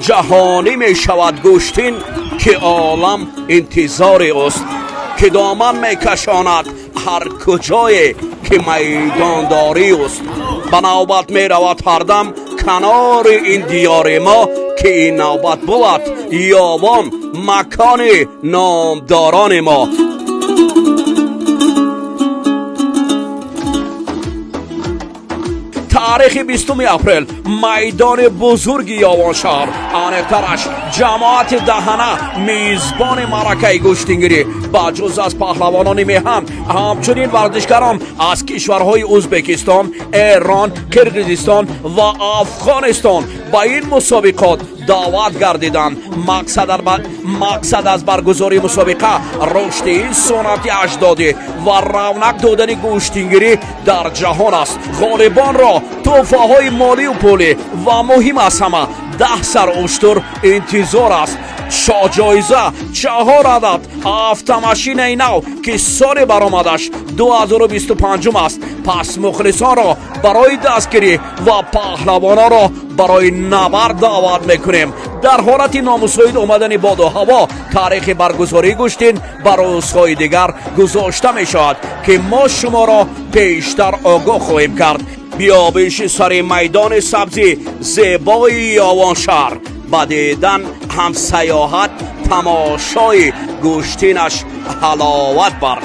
Ҷаҳонӣ мешавад гӯштин, ки олам интизори ӯст, ки доман мекашонад ҳар куҷое ки майдондорӣ ӯст. Ба навбат меравад ҳардам канори ин диёри мо, ки ин навбат бувад Ёвон макони номдорони мо. Таърихи 20 апрел, майдони бузурги Ёвоншаҳр, аниқтараш ҷамоати Даҳана, мизбони маъракаи гӯштингирӣ. Ба ҷуз аз паҳлавонони меҳан, ҳамчунин варзишгарон аз кишварҳои Ӯзбекистон, Эрон, Қирғизистон ва Афғонистон ба ин мусобиқот даъват гардиданд. Мақсад аз баргузории мусобиқа рушди ин суннати аҷдодӣ ва равнақ додани гӯштингирӣ дар ҷаҳон аст. Ғолибонро тӯҳфаҳои молию пулӣ ва муҳим аз ҳама 10 сар уштур интизор аст. Шоҳҷоиза чаҳор адад автомашинаи нав, ки соли баромадаш 2025 аст. Пас мухлисонро барои дастгирӣ ва паҳлавононро барои набард даъват мекунем. Дар ҳолати номусоид омадани боду ҳаво, таърихи баргузории гӯштин ба рӯзҳои дигар гузошта мешавад, ки мо шуморо пештар огоҳ хоҳем кард. Биёбиши сари майдони сабзи зебои Ёвоншаҳр, ба дидан ҳам саёҳат, тамошои гӯштинаш ҳаловат бар.